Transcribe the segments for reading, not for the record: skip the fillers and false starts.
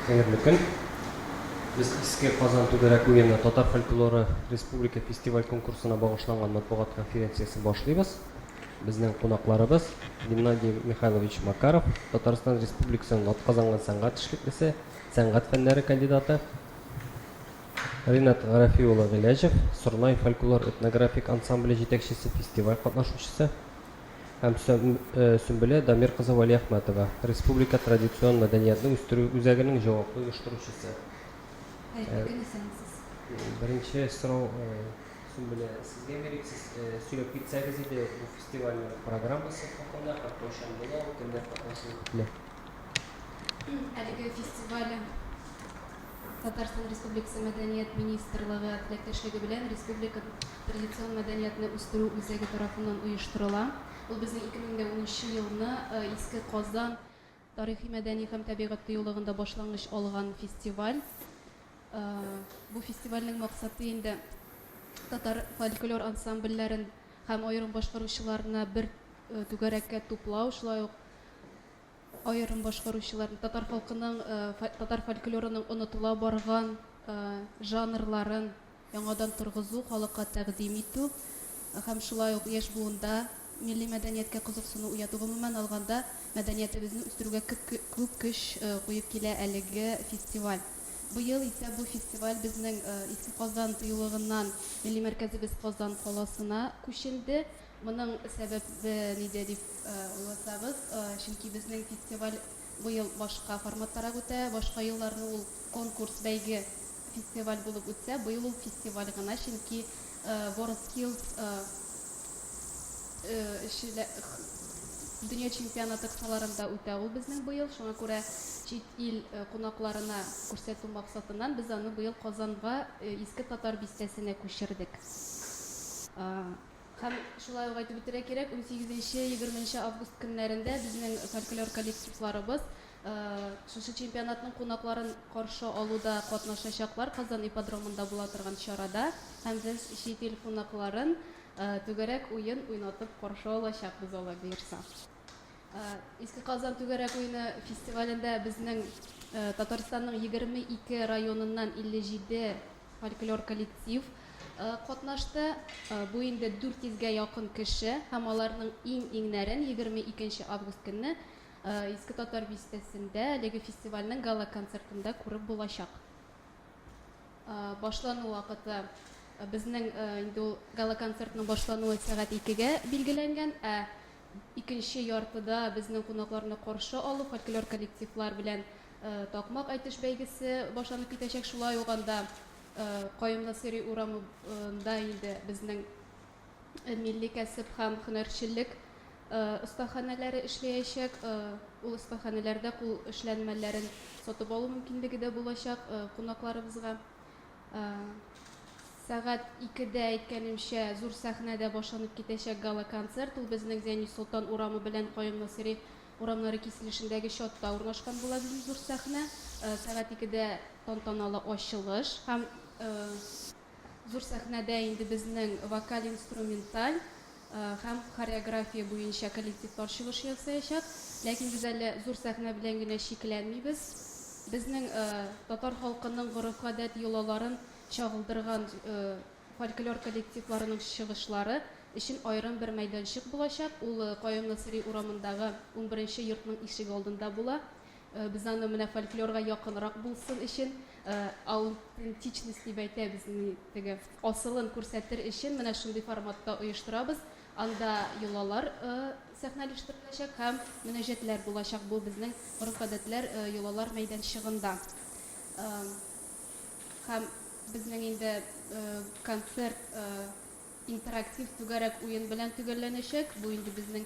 Хәерле көн. Без Иске Казан түгәрәк уены татар фольклоры республика фестиваль-конкурсына багышланган матбугат конференциясен башлыйбыз. Безнең кунакларыбыз Геннадий Михайлович Макаров, Татарстан Республикасының атказанган сәнгать эшлеклесе, сәнгать фәннәре кандидаты, Ринат Гарафи улы Гыйләҗев, Сорнай фольклор-этнографик ансамбле җитәкчесе, фестиваль катнашучысы, һәм Сөмбелә Дамир кызы Вәлиәхмәтова, Республика традицион мәдәниятне үстерү үзәгенең җаваплы оештыручысы. Хәерле көн, исәнмесез. Беренче сорау, Сөмбелә, сезгә бирик. Сез сөйләп китсәгез иде бу фестивальнең программасы хакында һәм кайчан була ул, кемнәр катнашуны көтелә? Әлеге фестиваль Татарстан Республикасы Мәдәният министрлыгы теләктәшлеге белән Республика традицион мәдәниятне үстерү үзәге тарафыннан оештырыла. Ул безнең 2010 елны Иске Казан тарихи-мәдәни һәм табигать тыюлыгында башлангыч алган фестиваль. Бу фестивальнең максаты инде татар фольклор ансамбльләрен һәм аерым башкаручыларны бер түгәрәккә туплау, шулай ук Аерым башкаручылар, татар халкының, татар фольклорының онытыла барган жанрларын яңадан торгызу, халыкка тәкъдим итү һәм шулай ук яшь буында милли мәдәнияткә кызыксыну уяту, гомумән алганда, мәдәниятебезне үстерүгә күп көч куеп килә әлеге фестиваль. Быел исә бу фестиваль безнең Иске Казан тыюлыгыннан милли мәркәзебез Казан каласына күченде. Моның сәбәбе нидә дип уйласагыз, чөнки безнең фестиваль быел башка форматтарак үтә. Башка елларны ул конкурс, бәйге, фестиваль булып үтсә, быел ул фестиваль гына, чөнки WorldSkills дөнья чемпионаты кысаларында үтә ул безнең быел. Шуңа күрә чит ил кунакларына күрсәтү максатыннан без аны быел Казанга, Иске Татар бистәсенә күчердек. Һәм шулай ук әйтеп үтәргә кирәк, унсигезенче, егерменче август көннәрендә безнең фольклор коллективларыбыз шушы чемпионатның кунакларын каршы алуда катнашачаклар Казан ипподромында була торган чарада. Һәм без чит ил кунакларын түгәрәк уен уйнатып каршы алачакбыз, Алла боерса. Иске Казан түгәрәк уены фестивалендә безнең Татарстанның 22 районыннан 57 фольклор коллектив катнашты. Бу инде 400 гә якын кеше һәм аларның иң-иңнәрен 22 нче август көнне Иске Татар бистәсендә әлеге фестивальнең гала-концертында күреп булачак. Башлану вакыты безнең инде ул гала-концертның башлануы сәгать икегә билгеләнгән, ә икенче яртыда безнең кунакларны каршы алу, фольклор коллективлар белән такмак әйтеш бәйгесе башланып китәчәк. Шулай ук анда Каюм Насыйри урамында инде безнең милли кәсеп һәм һөнәрчелек остаханәләре эшләячәк. Ул остаханәләрдә кул эшләнмәләрен сатып алу мөмкинлеге дә булачак кунакларыбызга. Сәгать икедә, әйткәнемчә, зур сәхнәдә башланып китәчәк гала-концерт. Ул безнең Зәйни Солтан урамы белән Каюм Насыйри урамнары киселешендәге чатта урнашкан була безнең зур сәхнә. Сәгать икедә тантаналы ачылыш һәм зур сәхнәдә инде безнең вокаль-инструменталь һәм хореография буенча коллективлар чыгыш ясаячак. Ләкин без әле зур сәхнә белән генә чикләнмибез. Безнең татар халкының гореф-гадәт йолаларын чагылдырган фольклор коллективларының чыгышлары өчен аерым бер мәйданчык булачак. Ул Каюм Насыйри урамындагы унберенче йортның ишегалдында була. Без аны менә фольклорга якынрак булсын өчен, аутентичность дип әйтәбез, теге асылын күрсәтер өчен менә шундый форматта оештырабыз. Анда йолалар сәхнәлештереләчәк һәм мөнәҗәтләр булачак бу безнең гореф-гадәтләр, йолалар мәйданчыгында. Һәм безнең инде концерт интерактив түгәрәк уен белән төгәлләнәчәк. Бу инде безнең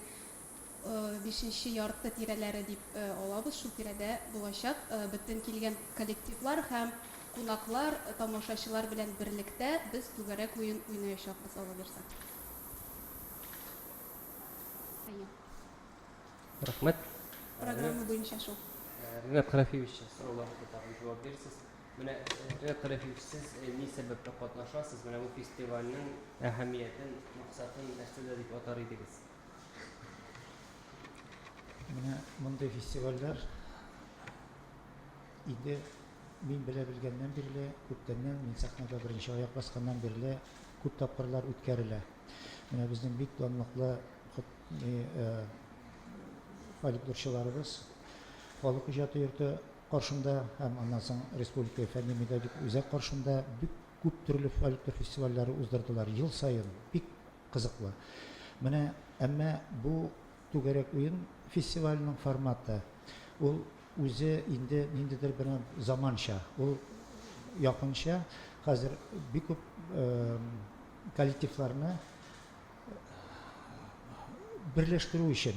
бишенче ярты тирәләре дип алабыз, шул тирәдә булачак. Бөтен килгән коллективлар һәм кунаклар, тамашачылар белән берлектә без түгәрәк уен уйнаячакбыз, Алла бирса. Әйе. Рәхмәт. Программа буенча шул. Ринат Хәнәфиевич, сорауларга тагын җавап бирерсез. Менә, Ринат Хәнәфиевич, сез ни сәбәпле катнашасыз? Менә бу фестивальнең әһәмиятен, максатын нәрсәдә дип атар идегез? Менә мондый фестивальләр инде мин белә белгәннән бирле, күптәннән, мин сәхнәгә беренче аяк басканнан бирле күп тапкырлар үткәрелә. Менә безнең бик данлыклы фольклорчыларыбыз Халык иҗаты йорты каршында һәм аннан соң Республика фәнни-методик үзәк каршында бик күп төрле фольклор фестивальләре уздырдылар. Ел саен бик кызыклы. Менә әмма бу Түгәрәк уен фестиваленең форматы, ул үзе инде ниндидер бер заманча, ул якынча хәзер бик күп коллективларны берләштерү өчен.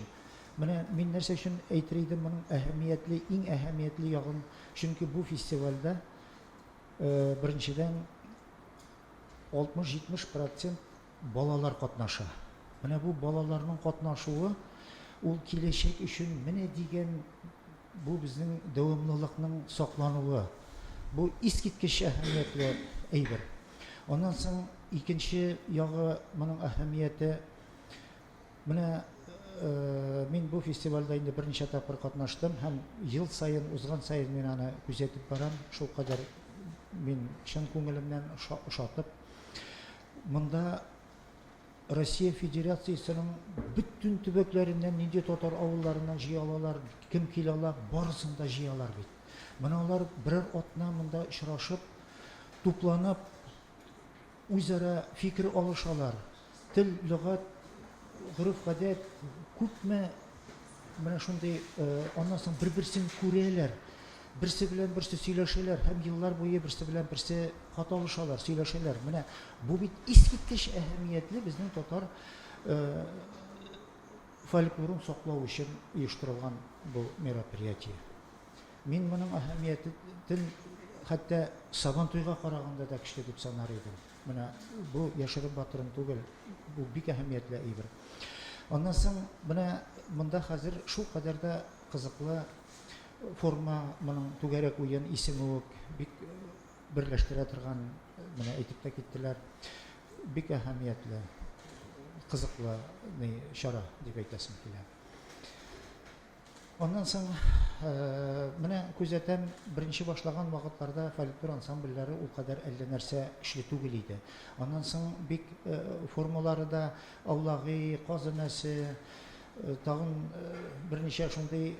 Менә мин нәрсә өчен әйтер идем моның әһәмиятле, иң әһәмиятле ягын, чөнки бу фестивальдә беренчедән 60-70 процент балалар катнаша. Менә бу балаларның катнашуы, ул киләчәк өчен менә дигән бу безнең дәвамлылыкның саклануы. Бу искиткеч әһәмиятле әйбер. Аннан соң икенче ягы моның әһәмияте, менә мин бу фестивальдә инде берничә тапкыр катнаштым һәм ел саен, узган саен мин аны күзәтеп барам. Шулкадәр мин чын күңелемнән ошатып. Монда Россия Федерациясенең бөтен төбәкләреннән нинди татар авылларыннан җыя алалар, кем килә ала, барысын да җыялар бит. Менә алар берәр атна монда очрашып, тупланып, үзара фикер алышалар. Тел, лөгать, гореф-гадәт, күпме менә шундый, аннан соң бер-берсен күрәләр. Берсе белән берсе сөйләшәләр һәм еллар буе берсе белән берсе хат алышалар, сөйләшәләр. Менә бу бит искиткеч әһәмиятле безнең татар фольклорын саклау өчен оештырылган бу мероприятие. Мин моның әһәмиятен хәтта Сабантуйга караганда да көчле дип санар идем. Менә бу яшерен батырын түгел, бу бик әһәмиятле әйбер. Аннан соң менә монда хәзер шулкадәр дә кызыклы форма, моның түгәрәк уен исеме үк бик берләштерә торган, менә әйтеп тә киттеләр. Бик әһәмиятле, кызыклы чара дип әйтәсем килә. Аннан соң менә күзәтәм, беренче башлаган вакытларда фольклор ансамбльләре ул кадәр әллә нәрсә көчле түгел иде. Аннан соң бик формалары да аулагый, каз өмәсе, тагын берничә шундый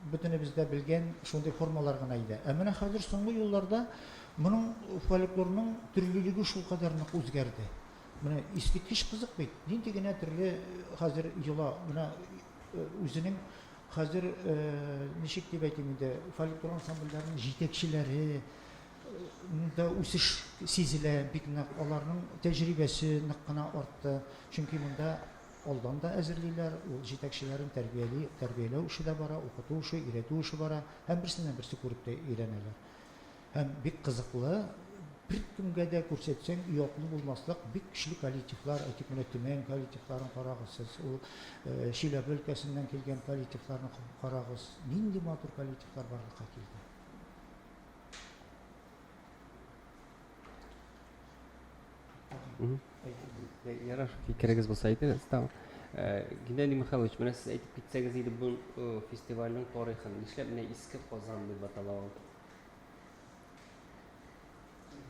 бөтенебез дә белгән шундый формалар гына иде. Ә менә хәзер соңгы елларда моның фольклорның төрлелеге шулкадәр нык үзгәрде. Менә искиткеч кызык бит. Нинди генә төрле хәзер йола, менә үзенең хәзер ничек дип әйтим инде, фольклор ансамбльләренең җитәкчеләре да үсеш сизелә бик нык, аларның тәҗрибәсе нык кына артты. Чөнки монда алдан да әзерлиләр, ул җитәкчеләрен тәрбияли, тәрбияләү эше дә бара, укыту эше, өйрәтү эше бара һәм берсеннән берсе күреп тә өйрәнәләр. Һәм бик кызыклы, беркемгә дә күрсәтсәң оятлы булмаслык бик көчле коллективлар, әйтик, менә Төмән коллективларын карагыз сез, ул Чиләбе өлкәсеннән килгән коллективларны карагыз, нинди матур коллективлар барлыкка килде. Ярар, фикерегез булса әйтегез. Там, Геннадий Михайлович, менә сез әйтеп китсәгез иде бу фестивальнең тарихын. Нишләп менә Иске Казан дип атала ул?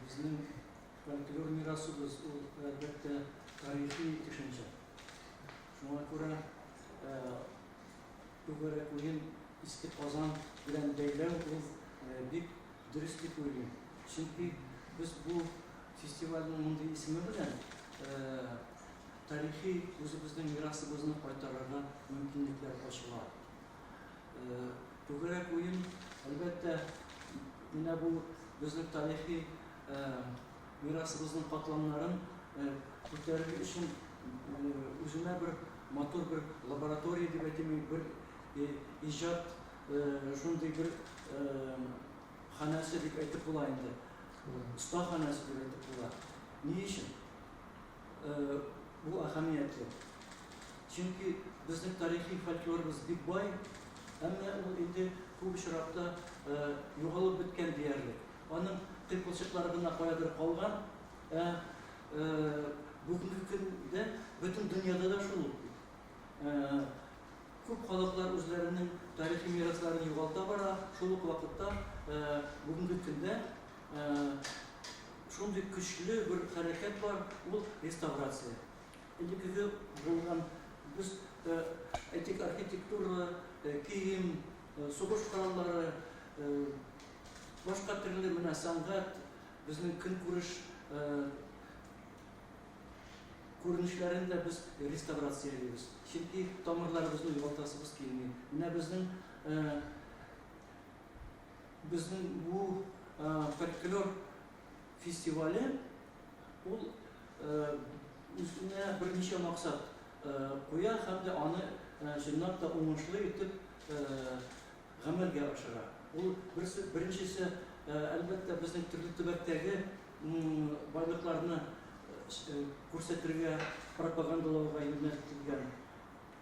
Безнең фольклор мирасыбыз ул, әлбәттә, тарихи төшенчә. Шуңа күрә түгәрәк уен Иске Казан белән бәйләү ул бик дөрес дип уйлыйм. Чөнки без бу фестивальнең мондый исеме белән тарихи үзебезнең мирасыбызны кайтарырга мөмкинлекләр ачыла. Түгәрәк уен, әлбәттә, менә бу безнең тарихи мирасыбызның катламнарын күтәрер өчен үзенә бер матур бер лаборатория дип әйтим, бер иҗат шундый бер ханәсе дип әйтеп була инде. Остаханәсе дип әйтеп була. Ни өчен? Бу әһәмиятле. Чөнки безнең тарихи фольклорыбыз бик бай, әмма ул инде күп очракта югалып беткән диярлек. Аның кыйпылчыклары гына каядыр калган, ә бүгенге көндә бөтен дөньяда да шул ук бит. Күп халыклар үзләренең тарихи мирасларын югалта бара, шул ук вакытта Бүгенге көндә шундый көчле бер хәрәкәт бар, ул реставрация. Элеккеге булган без, әйтик, архитектура, кием, сугыш кораллары, башка төрле менә сәнгать, безнең көнкүреш күренешләрен дә без реставрациялибез. Чөнки тамырларыбызны югалтасыбыз килми. Менә безнең безнең бу фольклор фестивале ул үзенә берничә максат куя һәм дә аны чынлап та уңышлы итеп гамәлгә ашыра. Ул берсе, беренчесе, әлбәттә, безнең төрле төбәктәге байлыкларны күрсәтергә, пропагандалауга юнәлтелгән.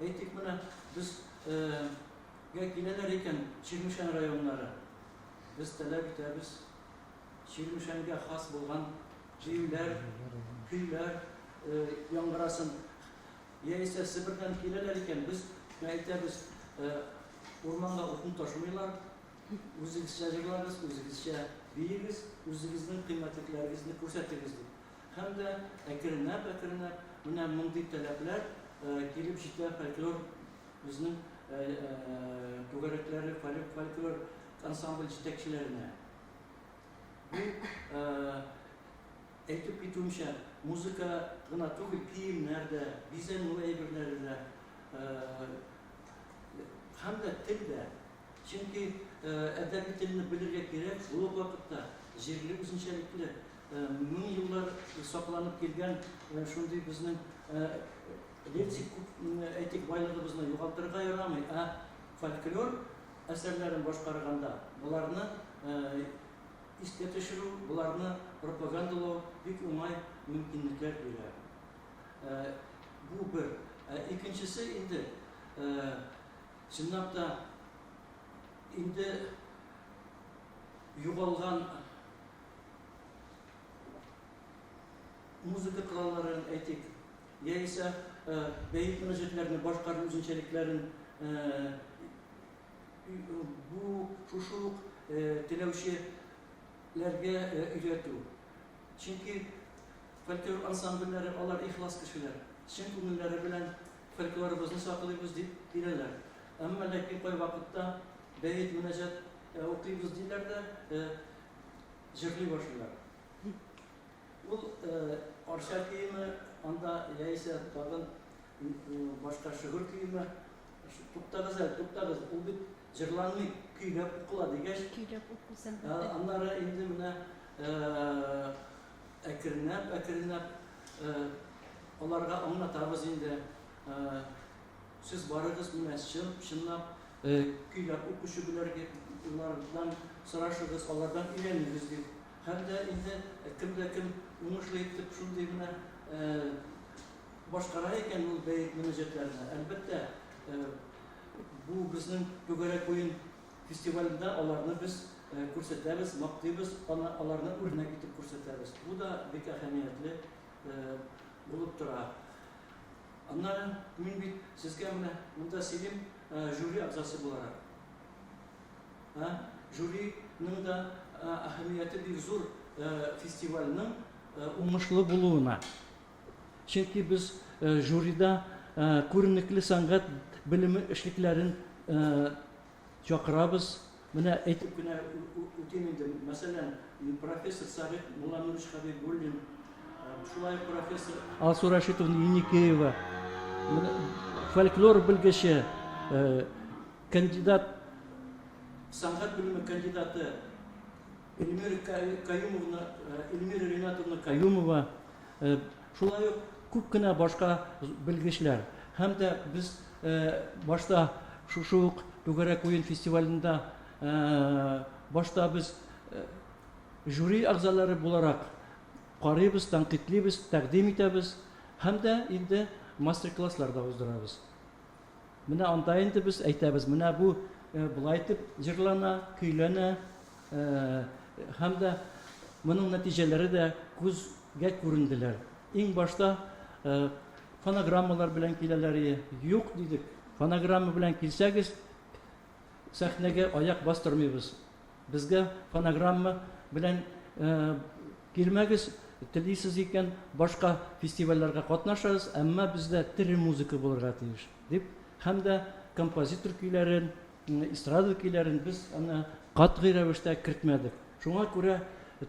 Әйтик, менә без гә киләләр икән Чирмешән районнары. Без таләп итәбез, Чирмешәнгә хас булган биюләр, көйләр яңгырасын. Яисә Себердән киләләр икән, без әйтәбез, урманга утын ташымыйлар, үзегезчә җырлагыз, үзегезчә биегез, үзегезнең кыйммәтлекләрегезне күрсәтегез дип. Һәм дә әкренләп-әкренләп менә мондый таләпләр килеп җитә фольклор безнең түгәрәкләре, фольклор ансамбль җитәкчеләренә. Бу Әйтеп китүемчә, музыка гына түгел, киемнәр дә, бизәнү әйберләре дә, һәм дә тел дә. Чөнки әдәби телне белергә кирәк, шул ук вакытта җирле үзенчәлекле, мең еллар сакланып килгән шундый безнең лексик күп, әйтик, байлыгыбызны югалтырга ярамый. Ә фольклор әсәрләрен башкарганда боларны Искә төшерү, боларны пропагандалау бик уңай мөмкинлекләр бирә. Бу бер. Ә икенчесе инде, чынлап та, инде югалган музыка коралларын әйтик, яисә бәет мөнәҗәтләрне башкару үзенчәлекләрен Бу шушы ук теләүчеләргә өйрәтү. Чөнки фольклор ансамбльләре алар ихлас кешеләр, чын күңелләре белән фольклорыбызны саклыйбыз дип киләләр. Әмма ләкин кайвакытта бәет, мөнәҗәт укыйбыз диләр дә, җырлый башлыйлар. Ул Арча көеме анда яисә тагын башка Шөгер көеме. Туктагыз әле, туктагыз, ул бит җырланмый, көйләп укыла дигәч. Көйләп уку сәнгате. Аннары инде менә әкренләп, әкренләп аларга аңлатабыз инде. Сез барыгыз менә чын, чынлап көйләп укучы беләргә сорашыгыз, алардан өйрәнегез дип. Һәм дә инде кем дә кем уңышлы итеп шундый гына башкара икән ул бәет мөнәҗәтләрне, әлбәттә, бу безнең Түгәрәк уен фестивалендә аларны без күрсәтәбез, мактыйбыз, аларны үрнәк итеп күрсәтәбез. Бу да бик әһәмиятле булып тора. Аннары мин бит сезгә менә монда сөйлим жюри әгъзасы буларак. Ә жюриның да әһәмияте бик зур фестивальнең уңышлы булуына. Чөнки без жюрида күренекле сәнгать белеме эшлекләрен чакырабыз. Менә әйтеп кенә үтим инде, мәсәлән, профессор Сәгыйть Мулланурович Хәбибуллин, шулай ук профессор Алсу Рәшитовна Еникеева, фольклор белгече, Кандидат, сәнгать белеме кандидаты Эльмира Каюмовна, Эльмира Ринатовна Каюмова, шулай ук күп кенә башка белгечләр. Һәм дә без башта шушы ук Түгәрәк уен фестивалендә башта без жюри әгъзалары буларак карыйбыз, тәнкыйтьлибез, тәкъдим итәбез һәм дә инде мастер-класслар да уздырабыз. Менә анда инде без әйтәбез, менә бу болай итеп җырлана, көйләнә, һәм дә моның нәтиҗәләре дә күзгә күренделәр. Иң башта фонограммалар белән киләләр иде. Юк, дидек, фонограмма белән килсәгез, сәхнәгә аяк бастырмыйбыз. Безгә фонограмма белән килмәгез, телисез икән, башка фестивальләргә катнашыгыз, әмма бездә тере музыка булырга тиеш, дип, һәм дә композитор көйләрен, эстрада көйләрен без аны катгый рәвештә кертмәдек. Шуңа күрә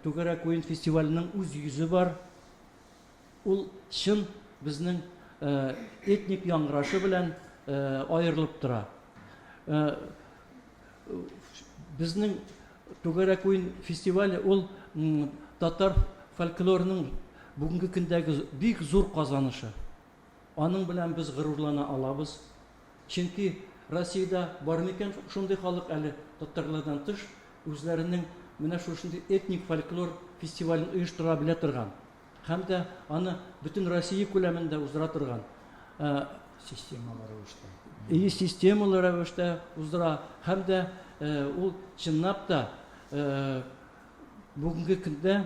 Түгәрәк уен фестиваленең үз йөзе бар. Ул чын безнең этник яңгырашы белән аерылып тора. Безнең Түгәрәк уен фестивале ул татар фольклорының бүгенге көндәге бик зур казанышы. Аның белән без горурлана алабыз. Чөнки Россиядә бар микән шундый халык әле татарлардан тыш үзләренең менә шушындый этник фольклор фестивален оештыра белә торган һәм дә аны бөтен Россия күләмендә уздыра торган. Системалы рәвештә. И системалы рәвештә уздыра һәм дә ул чынлап та бүгенге көндә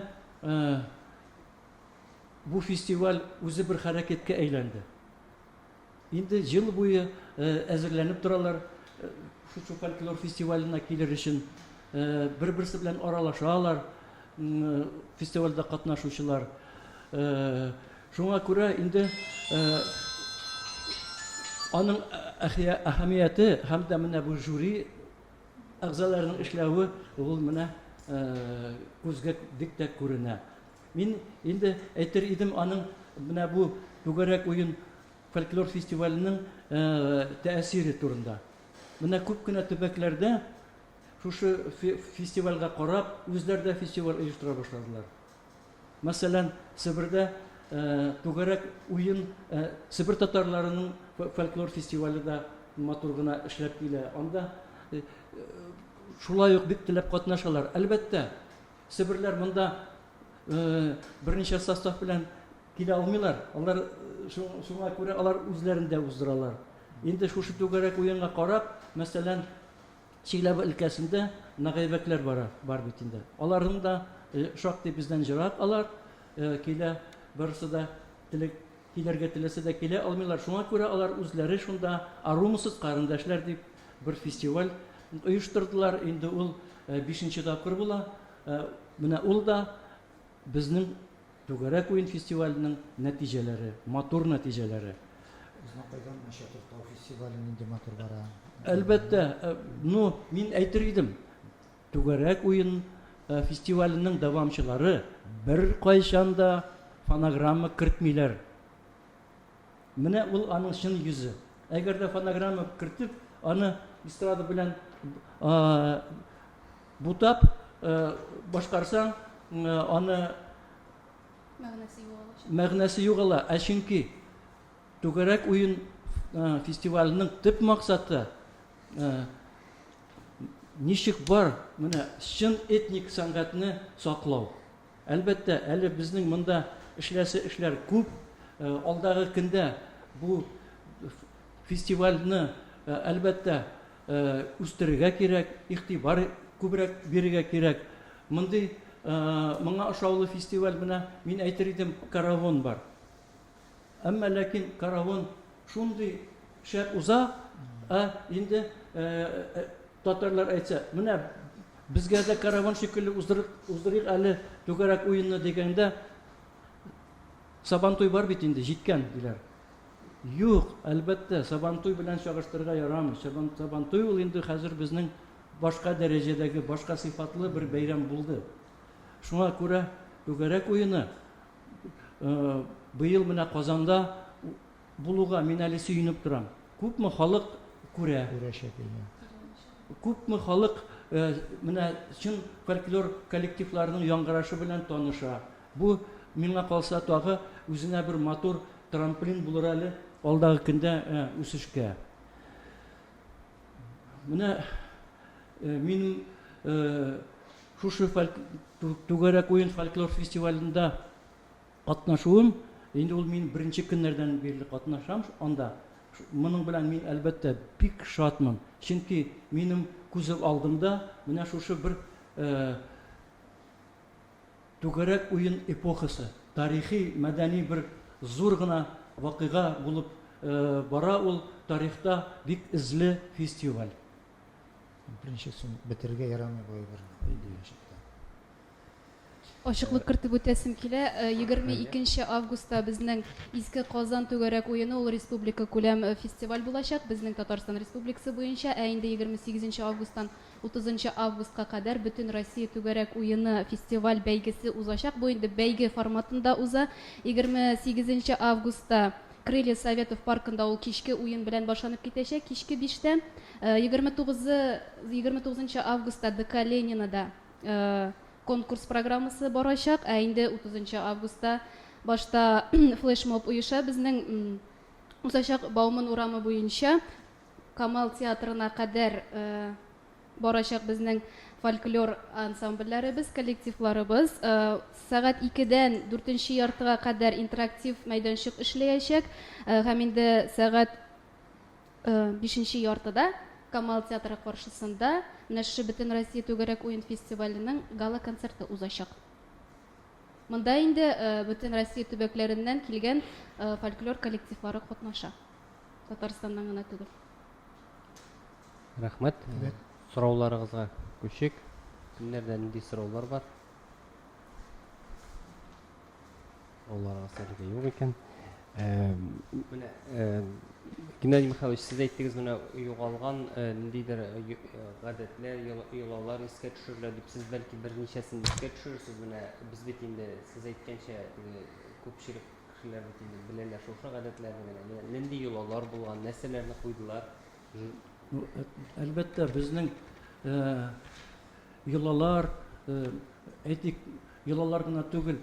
бу фестиваль үзе бер хәрәкәткә әйләнде. Инде ел буе әзерләнеп торалар шушы фольклор фестиваленә килер өчен. Бер-берсе белән аралашалар фестивальдә катнашучылар. Шуңа күрә инде аның әһәмияте һәм дә менә бу жюри әгъзаларының эшләве ул менә күзгә бик тә күренә. Мин инде әйтер идем аның менә бу түгәрәк уен фольклор фестиваленең тәэсире турында. Менә күп кенә төбәкләрдә шушы фестивальгә карап, үзләре дә фестиваль оештыра башладылар. Мәсәлән, Себердә түгәрәк уен Себер татарларының фольклор фестивале дә матур гына эшләп килә. Анда шулай ук бик теләп катнашалар. Әлбәттә, Себерләр монда берничә состав белән килә алмыйлар. Алар шуңа күрә алар үзләрендә уздыралар. Инде шушы түгәрәк уенга карап, мәсәлән, Чиләбе өлкәсендә нагайбәкләр бара, бар бит инде. Аларның да шактый бездән җырак алар килә, барысы да телек килергә теләсә дә килә алмыйлар. Шуңа күрә алар үзләре шунда Арумысыз карендәшләр дип бер фестиваль оештырдылар. Инде ул бишенче тапкыр була. Менә ул да безнең Түгәрәк уен фестиваленең нәтиҗәләре, матур нәтиҗәләре. Азнакайдан Чатыр тау фестивале нинди матур бара. Әлбәттә, ну, мин әйтер идем, Түгәрәк уен фестиваленең дәвамчылары беркайчан да фонограмма кертмиләр. Менә ул аның чын йөзе. Әгәр дә фонограмма кертеп, аны эстрада белән бутап башкарсаң, аны мәгънәсе югала. Мәгънәсе югала. Ә чөнки Түгәрәк уен фестиваленең төп максаты ничек бар, менә чын этник сәнгатьне саклау. Әлбәттә, әле безнең монда эшләсе эшләр күп. Алдагы көндә бу фестивальне, әлбәттә, үстерергә кирәк, игътибар күбрәк бирергә кирәк. Мондый моңа ошаулы фестиваль менә мин әйтер идем, Каравон бар. Әмма ләкин Каравон шундый шәп уза, ә инде татарлар әйтсә, менә безгә дә Каравон шикелле уздырык, уздырыйк әле түгәрәк уенны дигәндә, Сабантуй бар бит инде, җиткән, диләр. Юк, әлбәттә, Сабантуй белән чагыштырырга ярамый. Сабантуй ул инде хәзер безнең башка дәрәҗәдәге, башка сыйфатлы бер бәйрәм булды. Шуңа күрә түгәрәк уены быел менә Казанда булуга мин әле сөенеп торам. Күпме халык күрә. Күрәчәк, әйе. Күпме халык менә чын фольклор коллективларының яңгырашы белән таныша. Бу, миңа калса, тагы үзенә бер матур трамплин булыр әле алдагы көндә үсешкә. Менә минем шушы түгәрәк уен фольклор фестивалендә катнашуым, инде ул мин беренче көннәрдән бирле катнашам анда. Моның белән мин, әлбәттә, бик шатмын. Чөнки минем күзем алдымда менә шушы бер Түгәрәк уен эпохасы, тарихи, мәдәни бер зур гына вакыйга булып бара ул, тарихта бик эзле фестиваль. Беренче сүн бетерергә ярамый бу әйберне. Киләчәктә. Ачыклык кертеп үтәсем килә. 22 нче августта безнең Иске Казан түгәрәк уены ул республика күләм фестиваль булачак, безнең Татарстан Республикасы буенча, ә инде 28 нче августтан 30 нчы августка кадәр Бөтен Россия түгәрәк уены фестиваль бәйгесе узачак. Бу инде бәйге форматында уза. 28 нче августта Крылья Советов паркында ул кичке уен белән башланып китәчәк, кичке биштә. 29 29 нчы августта ДК Ленинада конкурс программасы барачак, ә инде 30 нчы августта башта флешмоб оеша безнең узачак Бауман урамы буенча Камал театрына кадәр барачак безнең фольклор ансамбльләребез, коллективларыбыз. Сәгать икедән дүртенче яртыга кадәр интерактив мәйданчык эшләячәк. Һәм инде сәгать бишенче яртыда Камал театры каршысында менә шушы Бөтенроссия түгәрәк уен фестиваленең гала-концерты узачак. Монда инде бөтен Россия төбәкләреннән килгән фольклор коллективлары катнаша. Татарстаннан гына түгел. Рәхмәт. Сорауларыгызга күчик. Кемнәрдә нинди сораулар бар? Сорауларыгыз әлегә юк икән. Менә Геннадий Михайлович, сез әйттегез, менә югалган ниндидер гадәтләр, йолалар искә төшерелә дип, сез бәлки берничәсен искә төшерерсез. Менә без бит инде сез әйткәнчә, теге күпчелек кешеләр бит инде беләләр шушы гадәтләрне генә. Менә нинди йолалар булган, нәрсәләрне куйдылар? Ну, әлбәттә, безнең йолалар, әйтик, йолалар гына түгел,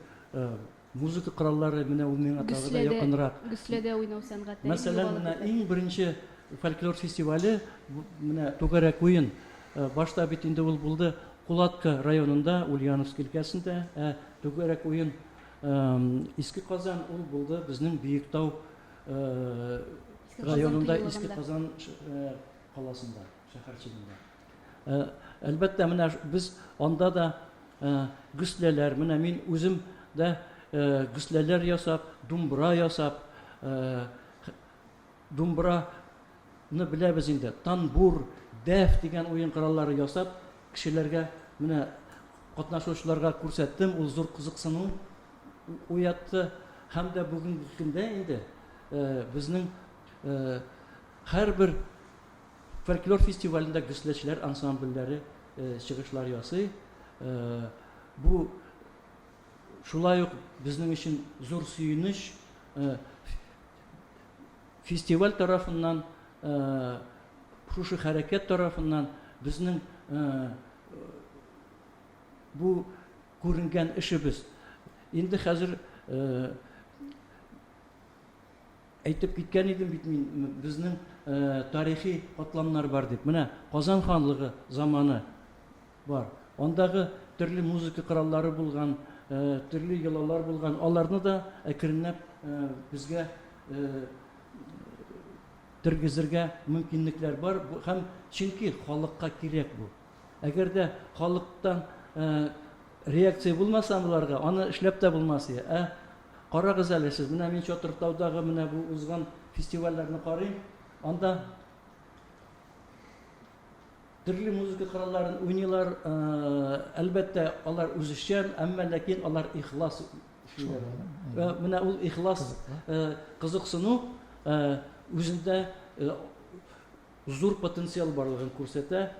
музыка кораллары менә ул миңа тагы да якынрак. Гөсләдә уйнау сәнгате. Мәсәлән, менә иң беренче фольклор фестивале, менә түгәрәк уен. Башта бит инде ул булды Кулатка районында, Ульяновск өлкәсендә, ә түгәрәк уен Иске Казан ул булды безнең Биектау районында, Иске Казан каласында, шәһәрчегендә. Әлбәттә, менә без анда да гөсләләр, менә мин үзем дә гөсләләр ясап, думбра ясап, думбраны беләбез инде, танбур, дәф дигән уен кораллары ясап, кешеләргә, менә катнашучыларга күрсәттем, ул зур кызыксыну уятты. Һәм дә бүгенге көндә инде безнең һәрбер Фольклор фестивалендә гөсләчеләр ансамбльләре чыгышлар ясый. Бу шулай ук безнең өчен зур сөенеч. Фестиваль тарафыннан, шушы хәрәкәт тарафыннан безнең бу күренгән эшебез. Инде хәзер Әйтеп киткән идем бит мин, безнең тарихи катламнар бар дип. Менә Казан ханлыгы заманы бар. Андагы төрле музыка кораллары булган, төрле йолалар булган. Аларны да әкренләп безгә тергезергә мөмкинлекләр бар. Һәм чөнки халыкка кирәк бу. Әгәр дә халыктан реакция булмаса боларга, аны эшләп тә булмас иде. Ә Карагыз әле сез, менә мин Чатыртаудагы менә бу узган фестивальләрне карыйм, анда төрле музыка коралларын уйныйлар, әлбәттә, алар үзешчән, әмма ләкин алар ихлас эшлиләр. Менә ул ихлас кызыксыну үзендә зур потенциал барлыгын күрсәтә.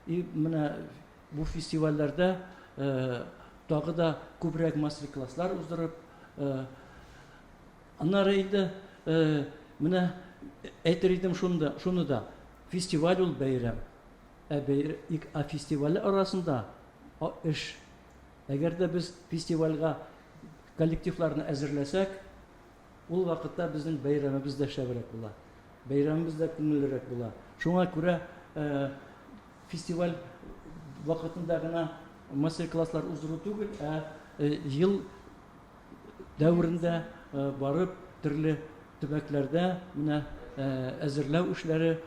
И менә бу фестивальләрдә тагы да күбрәк мастер-класслар уздырып, аннары инде менә әйтер идем шунда, шуны да, фестиваль ул бәйрәм. Ә бәйрәм, ә фестиваль арасында эш. Әгәр дә без фестивальгә коллективларны әзерләсәк, Ул вакытта безнең бәйрәмебез дә шәбрәк була. Бәйрәмебез дә күңеллерәк була. Шуңа күрә фестиваль вакытында гына мастер-класслар уздыру түгел, ә ел дәверендә барып төрле төбәкләрдә менә әзерләү эшләре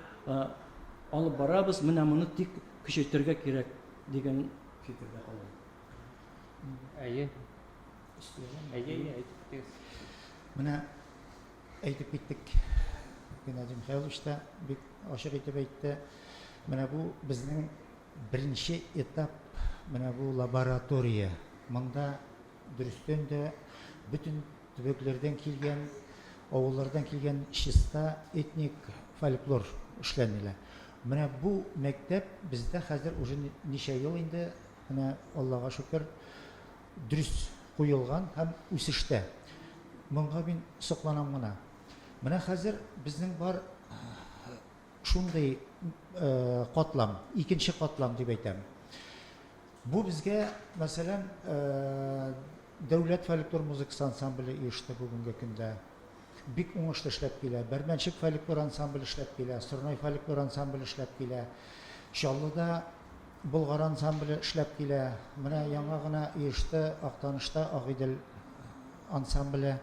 алып барабыз. Менә моны тик көчәйтергә кирәк дигән фикердә калам. Әйе. Әйе, әйе, әйтеп китегез. Менә әйтеп киттек. Геннадий Михайлович та бик ачык итеп әйтте. Менә бу безнең Беренче этап менә бу лаборатория. Монда дөрестән дә бөтен төбәкләрдән килгән, авыллардан килгән чиста этник фольклор эшләнелә. Менә бу мәктәп бездә хәзер уже ничә ел инде, менә Аллага шөкер, дөрес куелган һәм үсештә. Моңа мин сокланам гына. Менә хәзер безнең бар шундый катлам, икенче катлам дип әйтәм. Бу безгә, мәсәлән, Дәүләт фольклор музыкасы ансамбле оешты бүгенге көндә. Бик уңышлы эшләп килә. Бәрмәнчек фольклор ансамбле эшләп килә, Сорнай фольклор ансамбле эшләп килә. Чаллыда Болгар ансамбле эшләп килә. Менә яңа гына оешты Актанышта Агыйдел ансамбле.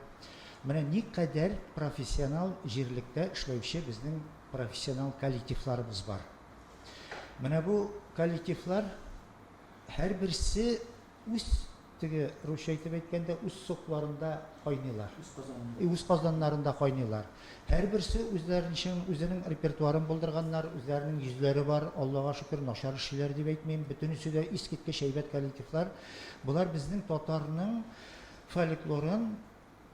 Менә никадәр профессионал җирлектә эшләүче безнең профессионал коллективларыбыз бар. Менә бу коллективлар һәрберсе үз теге русча итеп әйткәндә үз сокларында кайныйлар. Үз казанында. Үз казаннарында кайныйлар. Һәрберсе үзләренчә үзенең репертуарын булдырганнар, үзләренең йөзләре бар, Аллага шөкер, начар эшлиләр дип әйтмим. Бөтенесе дә искиткеч әйбәт коллективлар. Болар безнең татарның фольклорын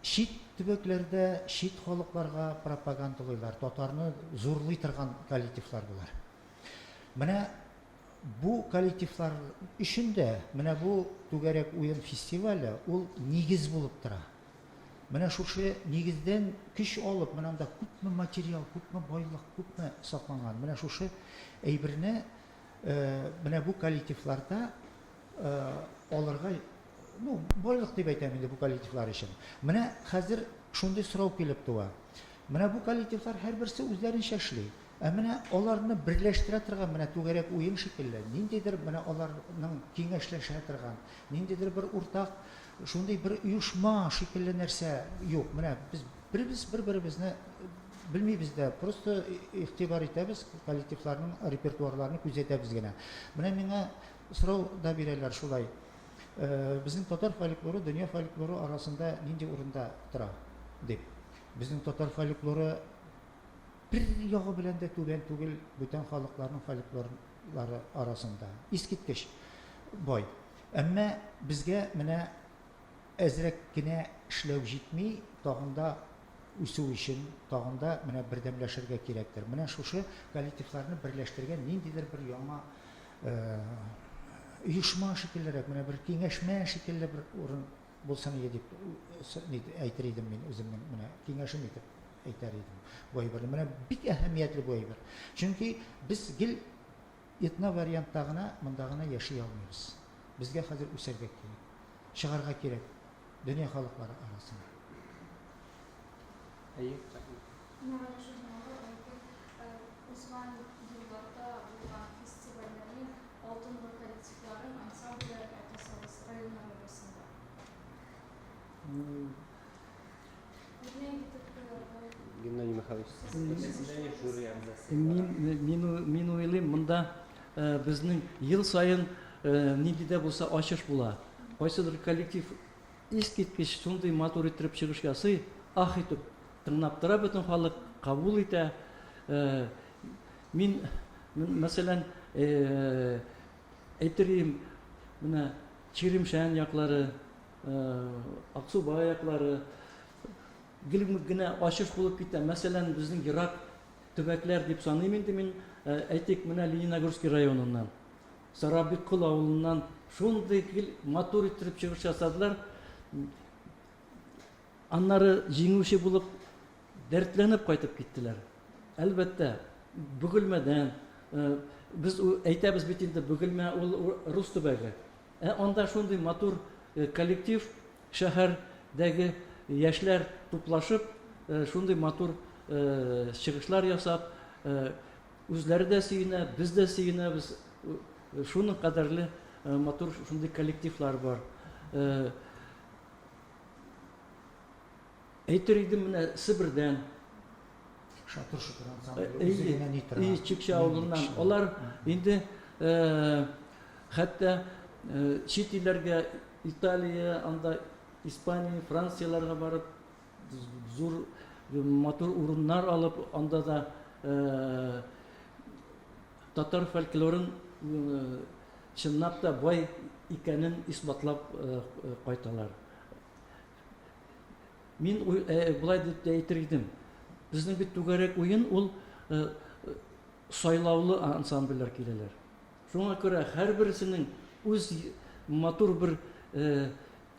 чит төбәкләрдә, чит халыкларга пропагандалыйлар, татарны зурлый торган коллективлар болар. Менә бу коллективлар өчен дә менә бу Түгәрәк уен фестивале ул нигез булып тора. Менә шушы нигездән көч алып, менә анда күпме материал, күпме байлык, күпме сакланган. Менә шушы әйберне менә бу коллективларда алырга, ну, байлык дип әйтәм инде бу коллективлар өчен. Менә хәзер шундый сорау килеп туа. Менә бу коллективлар һәрберсе үзләренчә эшли. Ә менә аларны берләштерә торган менә түгәрәк уен шикелле, ниндидер менә аларның киңәшләшә торган, ниндидер бер уртак шундый бер оешма шикелле нәрсә юк. Менә без беребез бер-беребезне белмибез дә, просто игътибар итәбез, коллективларның репертуарларын күзәтәбез генә. Менә миңа сорау да бирәләр шулай. Безнең татар фольклоры дөнья фольклоры арасында нинди урында тора дип. Безнең татар фольклоры бер ягы белән дә түбән түгел бүтән халыкларның фольклорлары арасында. Искиткеч бай. Әмма безгә менә әзрәк кенә эшләү җитми, тагын да үсү өчен тагын да менә бердәмләшергә кирәктер. Менә шушы коллективларны берләштергән ниндидер бер яңа оешма шикеллерәк, менә бер киңәшмә шикелле бер урын булсын иде дип әйтер идем мин үземнең менә киңәшем итеп әйтәр идем бу әйберне. Менә бик әһәмиятле бу әйбер. Чөнки без гел этно вариантта гына монда гына яши алмыйбыз. Безгә хәзер үсәргә кирәк. Чыгарга кирәк дөнья халыклары арасына. Әйе. Мәгариф журналы узган елларда булган фестивальләрнең алдынгы коллективларын, ансамбльләрен атасагыз, районнар арасында. Үрнәк итеп куярдай. Геннадий Михайлович, жюри әгъзасы. Мин уйлыйм, монда безнең ел саен нинди дә булса ачыш була. Кайсыдыр коллектив искиткеч шундый матур иттереп чыгыш ясый, ах итеп тыңлап тора бөтен халык, кабул итә. Мин, мәсәлән, әйтер идем, менә Чиремшән яклары, Аксубай яклары гел генә ачыш булып китә. Мәсәлән, безнең ерак төбәкләр дип саныйм инде мин, әйтик, менә Лениногорский районыннан. Сарабиккол авылыннан шундый гел матур иттереп чыгыш ясадылар. Аннары җиңүче булып дәртләнеп кайтып киттеләр. Әлбәттә, Бөгелмәдән, без әйтәбез бит инде, Бөгелмә ул рус төбәге. Ә анда шундый матур коллектив, шәһәрдәге яшьләр туплашып, шундый матур чыгышлар ясап, Үзләре дә сөенә, без дә сөенәбез. Шуның кадәрле матур шундый коллективлар бар. Әйтер идем менә Себердән. Шатыр шутыр ансамбле үзе генә ни тора. И Чикчә авылыннан. Алар инде хәтта чит илләргә, Италия, анда Испания, Францияләргә барып зур матур урыннар алып, анда да татар фольклорын чынлап та бай икәнен исбатлап кайталар. Мин болай дип тә әйтер идем. Безнең бит түгәрәк уен ул сайлаулы ансамбльләр киләләр. Шуңа күрә һәрберсенең үз матур бер,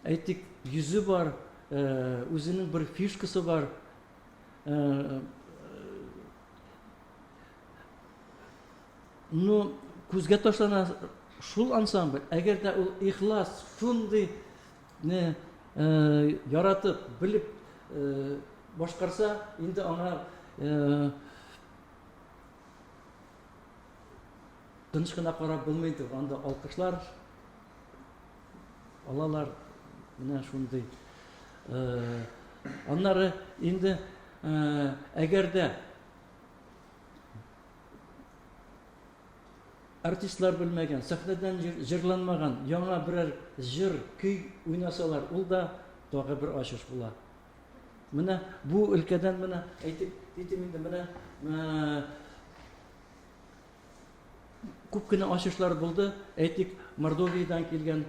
әйтик, йөзе бар, үзенең бер фишкасы бар. Ну, күзгә ташлана шул ансамбль, әгәр дә ул ихлас, шундый не яратып, белеп башкарса, инде аңа тыныч кына карап булмый инде, анда алкышлар алалар, менә шундый. Аннары инде әгәр дә артистлар белмәгән, сәхнәдән җырланмаган яңа берәр җыр, көй уйнасалар, ул да тагы бер ачыш була. Менә бу өлкәдән менә әйтеп китим инде, менә күп кенә ачышлар булды. Әйтик, Мордовиядән килгән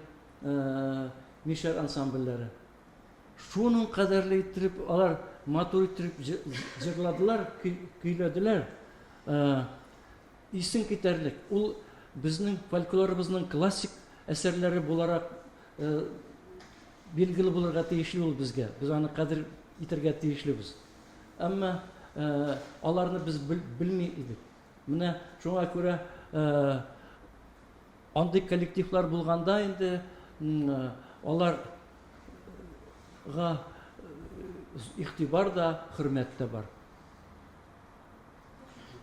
мишәр ансамбльләре. Шуның кадәрле иттереп алар матур иттереп җырладылар, көйләделәр. Исең китәрлек. Ул безнең фольклорыбызның классик әсәрләре буларак билгеле булырга тиешле ул безгә. Без аны кадер итәргә тиешлебез. Әмма аларны без белми идек. Менә шуңа күрә андый коллективлар булганда инде аларга игътибар да, хөрмәт тә бар.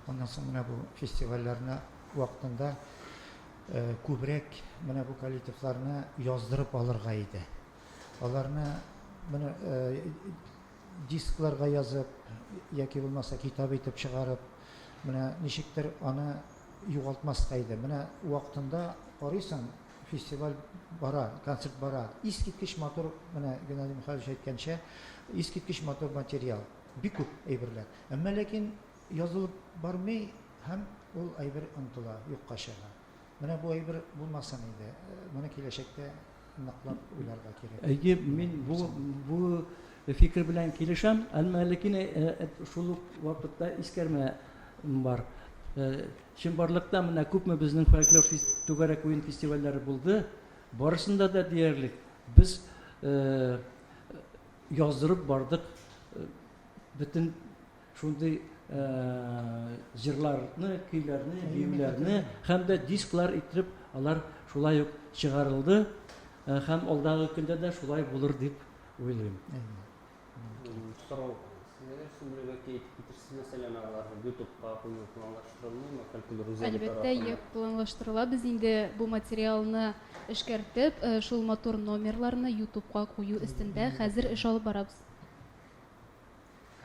Аннан соң менә бу фестивальләрне вакытында күбрәк менә бу коллективларны яздырып алырга иде. Аларны менә дискларга язып яки булмаса китап итеп чыгарып, менә ничектер аны югалтмаска иде. Менә вакытында карыйсың, фестиваль бара, концерт бара. Искиткеч матур, менә Геннадий Михайлович әйткәнчә, искиткеч матур материал. Бик күп әйберләр. Әмма ләкин язылып бармый һәм ул әйбер онытыла, юкка чыга. Менә бу әйбер булмасын иде. Моны киләчәктә ныклап уйларга кирәк. Әйе, мин бу бу фикер белән килешәм, әмма ләкин шул ук вакытта искәрмә бар. Чынбарлыкта менә күпме безнең фольклор түгәрәк уен фестивальләре булды, барысында да диярлек без яздырып бардык бөтен шундый җырларны, көйләрне, биюләрне һәм дә дисклар иттереп алар шулай ук чыгарылды һәм алдагы көндә дә шулай булыр дип уйлыйм. Сорау сезгә Сөмбел бәлки әйтеп китерсез, мәсәлән, аларны ютубка кую планлаштырылмыймы, фольклор үзәге Әлбәттә, тарафыннан? юк, планлаштырыла. Без инде бу материалны эшкәртеп, шул матур номерларны ютубка кую өстендә хәзер эш алып барабыз.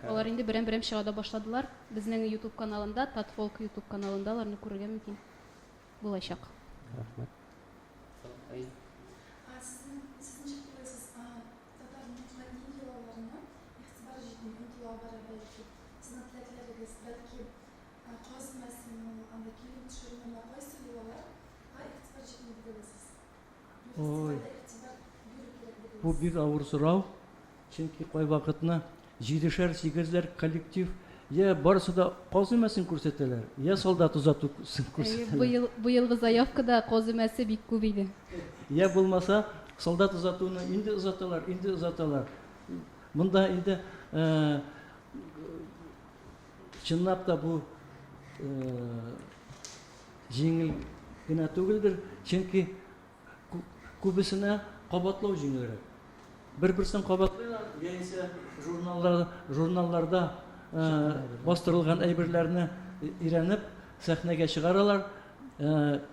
Алар инде берәм-берәм чыга да башладылар. Безнең ютуб каналында, Татфолк ютуб каналында аларны күрергә мөмкин булачак. Рәхмәт. Әй. Сезнең, сез ничек уйлыйсыз, татарның кадим йолаларына игътибар җитми, онытыла бара бәлки? Сезнең теләкләрегез, бәлки, каз өмәсеме ул, анда килен төшерүме, менә кайсы йолаларга игътибар җитми дип уйлыйсыз? Бу Ой. фестивальдә игътибар бирү кирәк дип Бу уйлыйсыз? бик авыр сорау. Чөнки кайвакытны җидешәр, сигезләр коллектив я барысы да каз өмәсен күрсәтәләр, я солдат озатусын Әйе, күрсәтәләр. быел, быелгы заявкада каз өмәсе бик күп иде. Я булмаса, солдат озатуны инде озаталар, инде озаталар. Монда инде чынлап та бу җиңел генә түгелдер, чөнки Күбесенә кабатлау җиңелрәк. Бер-берсен кабатлыйлар, яисә журналлар, журналларда бастырылган әйберләрне өйрәнеп, сәхнәгә чыгаралар.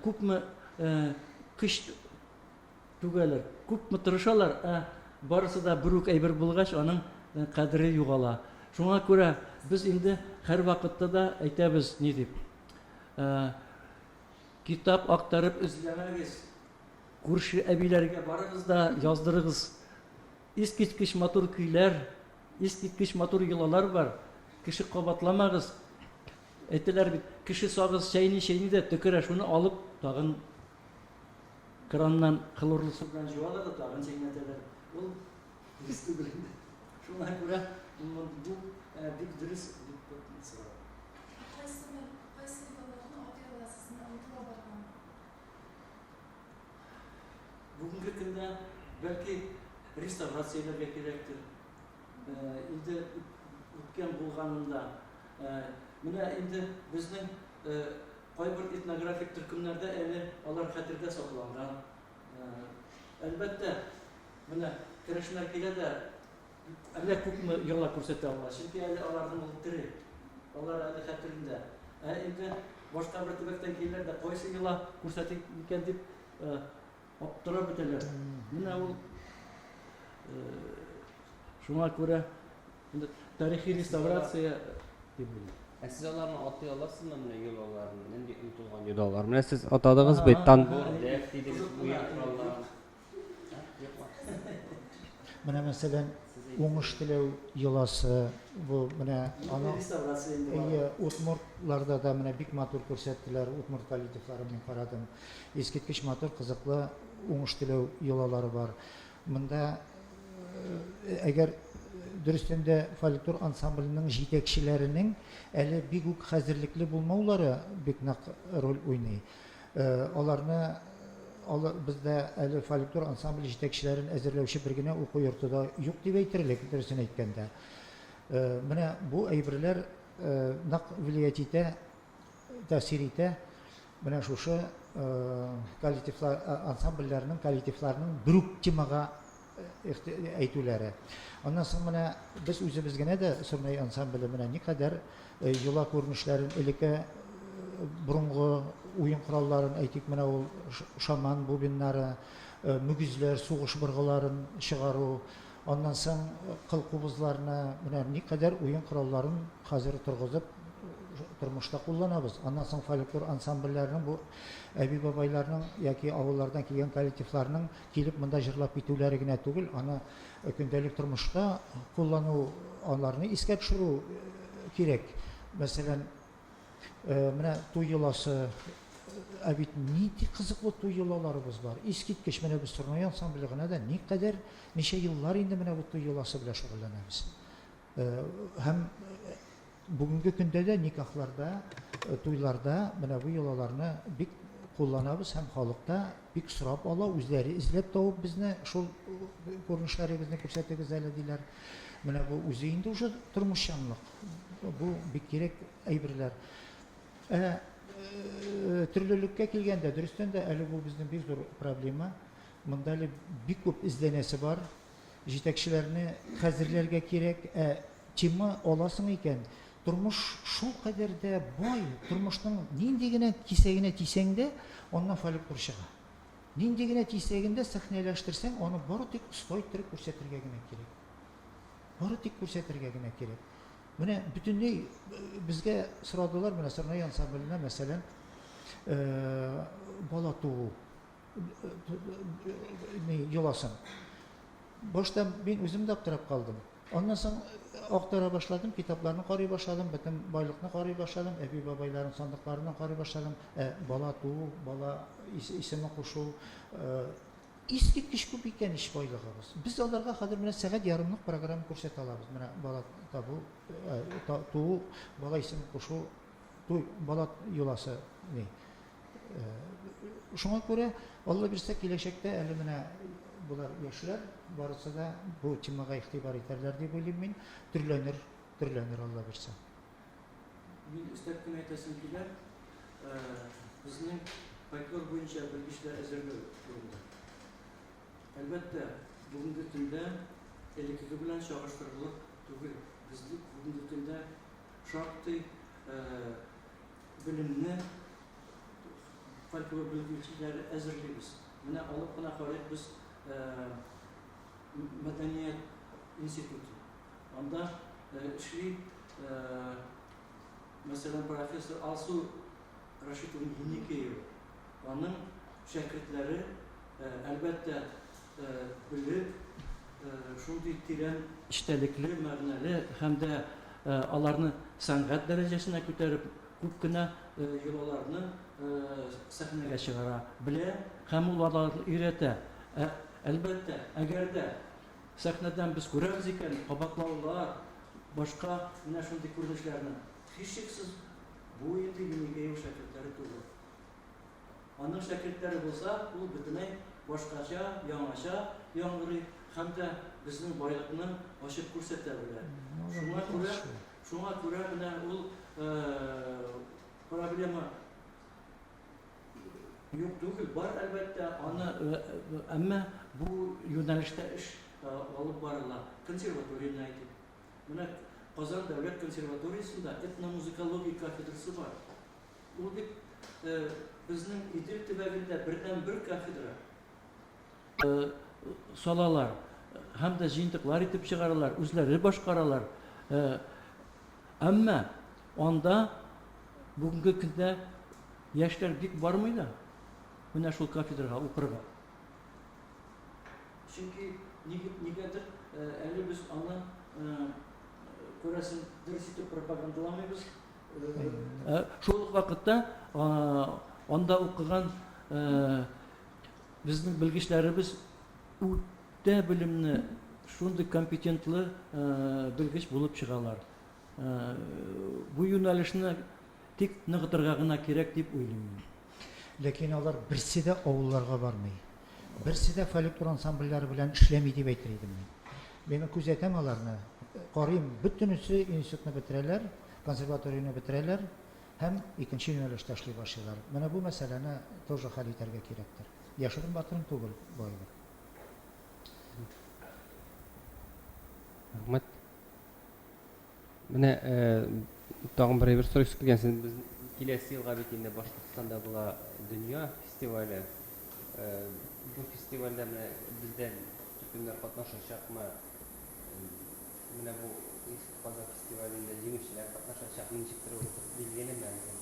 Күпме көч түгәләр, күпме тырышалар, ә барысы да бер үк әйбер булгач, аның кадере югала. Шуңа күрә без инде һәрвакытта да әйтәбез, ни дип, Китап актарып эзләмәгез. Күрше әбиләргә барыгыз да яздырыгыз. Искиткеч матур көйләр, искиткеч матур йолалар бар. Кеше кабатламагыз. Әйтәләр бит, Кеше сагыз чәйни-чәйни дә төкерә, шуны алып тагын краннан хлорлы су белән җуалар да тагын чәйнәтәләр. Ул дөрес түгел инде. Шуңа күрә бу бик дөрес бик сорау. Ә кайсы кайсы йолаларны атый аласыз, менә онытыла барган? Бүгенге көндә бәлки реставрацияләргә кирәктер. Инде үткән булганында. Менә инде безнең кайбер этнографик төркемнәрдә әле алар хәтердә сакланган. Әлбәттә, менә керәшеннәр килә дә әллә күпме йола күрсәтә ала, чөнки әле аларның ул тере, алар әле хәтерендә. Ә инде башка бер төбәктән киләләр дә, кайсы йола күрсәтик микән дип аптырап бетәләр. Менә ул шуңа күрә инде тарихи реставрация дип уйлыйм. Ә сез аларны атый аласызмы, менә йолаларны, нинди онытылган йолалар? Менә сез атадыгыз бит, танбур, дәф дидегез, уен коралларын. Менә мәсәлән, уңыш теләү йоласы, бу менә аны әйе, удмуртларда да менә бик матур күрсәттеләр, удмурт коллективларын мин карадым. Искиткеч матур, кызыклы уңыш теләү йолалары бар. Монда әгәр дөрестән дә фольклор ансамбленең җитәкчеләренең әле бик үк хәзерлекле булмаулары бик нык роль уйный. Аларны бездә әле фольклор ансамбле җитәкчеләрен әзерләүче бер генә уку йорты да юк дип әйтерлек, дөресен әйткәндә. Менә бу әйберләр нык влиять итә, тәэсир итә. Менә шушы коллективлар, ансамбльләрнең, коллективларның бер үк темага әйтүләре. Аннан соң менә без үзебез генә дә Сорнай ансамбле менә никадәр йола күренешләрен элекке борынгы уен коралларын, әйтик, менә ул шаман бубеннары, мөгезләр, сугыш быргыларын чыгару, Аннан соң кыл кубызларны, менә никадәр уен коралларын хәзер торгызып тормышта кулланабыз. Аннан соң фольклор ансамбльләренең бу әби-бабайларның яки авыллардан килгән коллективларның килеп монда җырлап китүләре генә түгел, аны көндәлек тормышта куллану, аларны искә төшерү кирәк. Мәсәлән, Менә туй йоласы, ә бит нинди кызыклы туй йолаларыбыз бар. Искиткеч, менә без Сорнай ансамбле генә дә никадәр, ничә еллар инде менә бу туй йоласы белән шөгыльләнәбез. Һәм бүгенге көндә дә никахларда, туйларда менә бу йолаларны бик кулланабыз һәм халык та бик сорап ала, үзләре эзләп табып безне шул күренешләрегезне күрсәтегез әле диләр. Менә бу үзе инде уже тормышчанлык. Бу бик кирәк әйберләр. Ә төрлелеккә килгәндә, дөрестән дә, әле бу безнең бик зур проблема. Монда әле бик күп эзләнәсе бар. Җитәкчеләрне хәзерләргә кирәк. Ә тема аласың икән, тормыш шул кадәр дә бай, тормышның нинди генә кисәгенә тисәң дә, аннан фольклор чыга. Нинди генә кисәген дә сәхнәләштерсәң, аны бары тик оста иттереп күрсәтергә генә кирәк. Бары тик күрсәтергә генә кирәк. Менә бөтенләй безгә сорадылар, менә Сорнай ансамбленә, мәсәлән, бала туу йоласын. Башта мин үзем дә аптырап калдым. Аннан соң актара башладым, китапларны карый башладым, бөтен байлыкны карый башладым, әби-бабайларның сандыкларыннан карый башладым. Ә бала туу, бала исеме кушу, искиткеч күп икән ич байлыгыбыз. Без аларга хәзер менә сәгать ярымлык программа күрсәтә алабыз. Менә бала табу, туу, бала исеме кушу, туй, бала йоласы ни. Шуңа күрә, Алла бирсә, киләчәктә әле менә болар яшьләр, барысы да бу темага игътибар итәрләр дип уйлыйм мин. Төрләнер, төрләнер, Алла бирсә. Мин өстәп кенә әйтәсем килә, безнең фольклор буенча белгечләр әзерләү турында. Әлбәттә, бүгенге көндә элеккеге белән чагыштырырлык түгел. Без бүгенге көндә шактый белемне фольклор белгечләре әзерлибез. Менә алып кына карыйк без мәдәният институты. Анда эшли, мәсәлән, профессор Алсу Рашитовна Еникеева. Аның шәкертләре, әлбәттә, белеп, шундый тирән эчтәлекле, мәгънәле һәм дә аларны сәнгать дәрәҗәсенә күтәреп. күп кенә йолаларны сәхнәгә чыгара белә һәм ул аларны өйрәтә. Ә, әлбәттә, әгәр дә сәхнәдән без күрәбез икән, кабатлаулар, башка менә шундый күренешләрне, һичшиксез, бу инде Еникеев шәкертләре түгел. Аның шәкертләре булса, ул бөтенләй башкача, яңача яңгырый һәм дә безнең байлыкны ачып күрсәтә белә. Шуңа күрә, шуңа күрә менә ул проблема юк түгел, бар әлбәттә, аны, әмма бу юнәлештә эш алып барыла. Консерваторияне әйтик. Менә Казан дәүләт консерваториясендә этномузыкология кафедрасы бар. Ул бит безнең Идел төбәгендә бердәнбер кафедра. Салалар һәм дә җыентыклар итеп чыгаралар, үзләре башкаралар. Әмма анда бүгенге көндә яшьләр бик бармый да менә шул кафедрага укырга. Чөнки нигәдер әле без аны, күрәсең, дөрес итеп пропагандаламыйбыз. Шул ук вакытта анда укыган безнең белгечләребез үтә белемле, шундый компетентлы белгеч булып чыгалар. Бу юнәлешне тик ныгытырга гына кирәк дип уйлыйм мин. Ләкин алар берсе дә авылларга бармый. Берсе дә фольклор ансамбльләре белән эшләми дип әйтер идем мин. Мин күзәтәм аларны, карыйм, бөтенесе институтны бетерәләр, консерваторияне бетерәләр һәм икенче юнәлештә эшли башлыйлар. Менә бу мәсьәләне тоже хәл итәргә кирәктер. Яшерен-батырын түгел бу әйбер. Рәхмәт. Менә тагын бер әйбер сорыйсы килгән. Сез без киләсе елга бит инде Башкортстанда була Дөнья фестивале. Бу фестивальдә менә бездән төркемнәр катнашачакмы? Менә бу Иске Казан фестивалендә җиңүчеләр катнашачакмы? Ничектер ул билгелеме әлегә?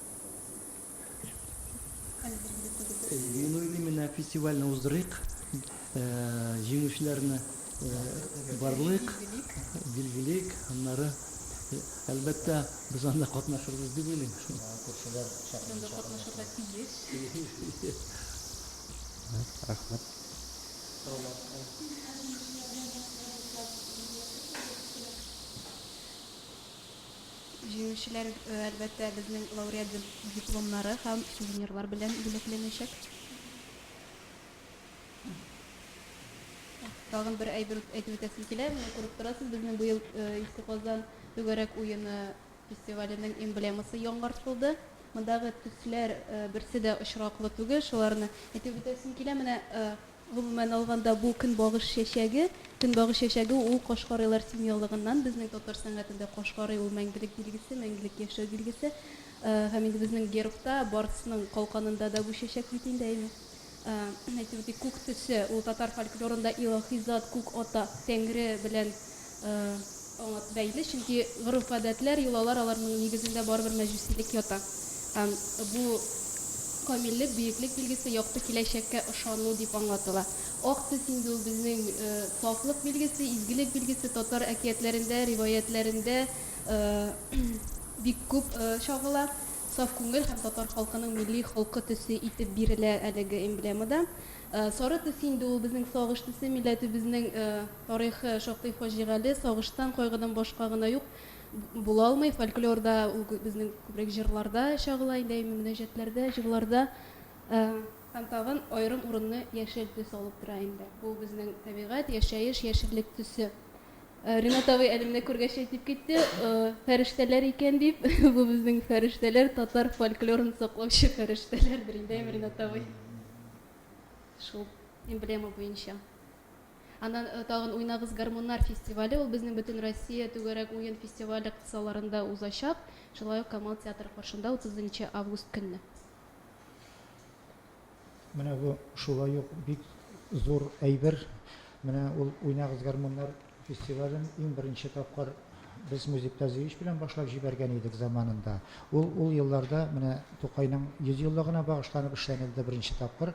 Әле билгеле түгелдер. Мин уйлыйм, менә фестивальне уздырыйк, җиңүчеләрне барлыйк, билгелик, аннары, әлбәттә, без анда катнашырбыз дип уйлыйм. Күршеләр Анда катнашырга тиеш. Рәхмәт. Җиңүчеләр, әлбәттә, безнең лауреат дипломнары һәм сувенирлар белән бүләкләнәчәк. Тагын бер әйбер әйтеп үтәсем килә. Менә күреп торасыз, безнең быел Иске Казан түгәрәк уены фестиваленең эмблемасы яңартылды. Мондагы төсләр берсе дә очраклы түгел, шуларны әйтеп үтәсем килә. Менә Гомумән алганда, бу көнбагыш чәчәге. Көнбагыш чәчәге ул кашкарыйлар семьялыгыннан. Безнең татар сәнгатендә кашкарый ул мәңгелек билгесе, мәңгелек яшәү билгесе. Һәм инде безнең гербта, барсның калканында да бу чәчәк бит инде, әйме. Әйтеп үтик, күк төсе, ул татар фольклорында илаһи зат, күк ата, Тәңре белән Аңа бәйле, чөнки гореф-гадәтләр, йолалар аларның нигезендә барыбер мәҗүсилек ята. Һәм бу камиллек, бөеклек билгесе, якты киләчәккә ышану дип аңлатыла. Ак төс инде ул безнең сафлык билгесе, изгелек билгесе, татар әкиятләрендә, риваятьләрендә бик күп чагыла. Саф күңел һәм татар халкының милли холкы төсе итеп бирелә әлеге эмблемада. Сары төс инде ул безнең сагыш төсе, милләтебезнең Тарихы шактый фаҗигале, сагыштан, кайгыдан башка гына юк, була алмый. Фольклорда ул безнең күбрәк җырларда чагыла инде, әйме, мөнәҗәтләрдә, җырларда. Һәм тагын аерым урынны яшел төс алып тора инде. Бу безнең табигать, яшәеш, яшеллек төсе. Ринат абый әле менә күргәч әйтеп китте, фәрештәләр икән дип. Бу безнең фәрештәләр, татар фольклорын саклаучы фәрештәләрдер инде, әйме, Ринат абый? Шул эмблема буенча. Аннан тагын Уйнагыз гармуннар фестивале, ул безнең Бөтенроссия түгәрәк уен фестивале кысаларында узачак, шулай ук Камал театры каршында 30 нчы август көнне. Менә бу шулай ук бик зур әйбер. Менә ул Уйнагыз гармуннар фестивален иң беренче тапкыр без Музик Тазиевич белән башлап җибәргән идек заманында. Ул ул елларда менә Тукайның 100 еллыгына багышланып эшләнелде беренче тапкыр,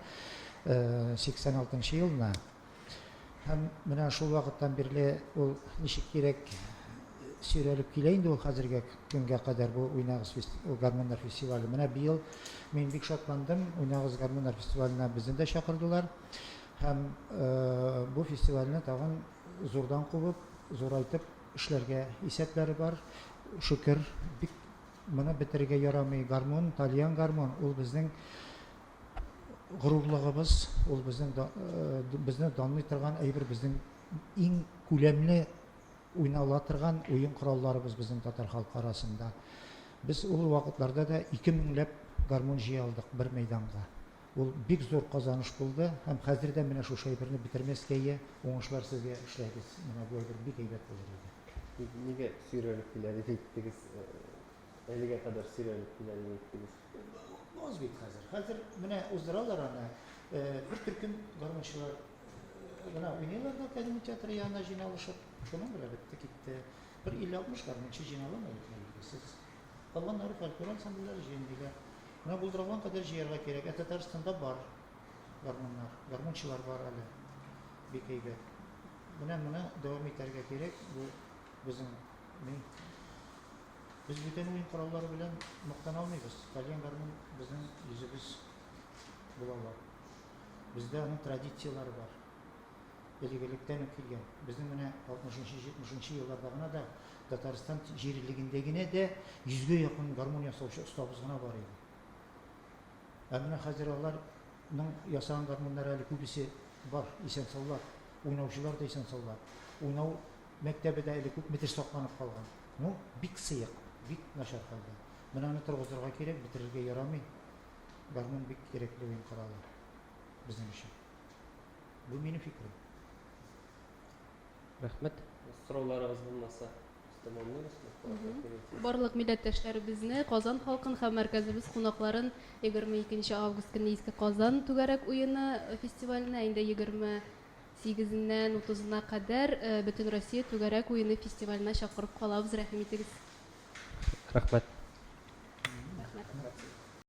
86 нчы елны. Һәм менә шул вакыттан бирле ул ничек кирәк. сөйрәлеп килә инде ул хәзерге көнгә кадәр бу Уйнагыз гармуннар фестивале. Менә быел мин бик шатландым, Уйнагыз гармуннар фестиваленә безне дә чакырдылар. Һәм бу фестивальне тагын зурдан кубып, зурайтып эшләргә исәпләре бар. Шөкер, бик моны бетерергә ярамый. Гармун, тальян гармун, ул безнең горурлыгыбыз, ул безнең безне данлый торган әйбер, безнең иң күләмле уйнала торган уен коралларыбыз безнең татар халкы арасында. Без ул вакытларда да 2 меңләп гармун җыя алдык бер мәйданга. Ул бик зур казаныш булды һәм хәзер дә менә шушы әйберне бетермәскә ие, уңышлар сезгә, эшләгез, менә бу әйбер бик әйбәт булыр иде. Нигә сөйрәлеп килә дип әйттегез? Әлегә кадәр сөйрәлеп килә дип әйттегез. Аз бит хәзер. Хәзер менә уздыралар аны. Бер төркем гармунчылар гына уйныйлар да Академия театры янына җыйналышып. Шуның белән бетте китте. Бер 50-60 гармунчы җыйналамы икән, билгесез. Калганнары фольклор ансамбльләре җыенлыйлар. Менә булдырылган кадәр җыярга кирәк. Ә Татарстанда бар гармуннар, гармунчылар бар әле. Бик әйбәт. Менә моны дәвам итәргә кирәк. Бу безнең ни? Без бүтән уен кораллары белән мактана алмыйбыз. Тальян гармун безнең йөзебез була ала. Бездә аның традицияләре бар. Элек-электән үк килгән. Безнең менә 60 70 елларда гына да Татарстан җирлегендә генә дә йөзгә якын гармун ясаучы остабыз гына бар иде. Ә менә хәзер аларның ясаган гармуннары әле күбесе бар, исән-саулар. Уйнаучылар да исән-саулар. Уйнау мәктәбе дә әле күпмедер сакланып калган. Ну, бик сыек, бик начар хәлдә. Менә аны торгызырга кирәк, бетерергә ярамый. Гармун бик кирәкле уен коралы безнең өчен. Бу минем фикерем. Рәхмәт. Сорауларыгыз булмаса, без тәмамлыйбыз матбугат конференциясен. Барлык милләттәшләребезне, Казан халкын һәм мәркәзебез кунакларын 22 август көнне Иске Казан түгәрәк уены фестиваленә, инде 28-ннән 30-на кадәр Бөтенроссия түгәрәк уены фестиваленә чакырып калабыз. Рәхим итегез. Рәхмәт. Рәхмәт.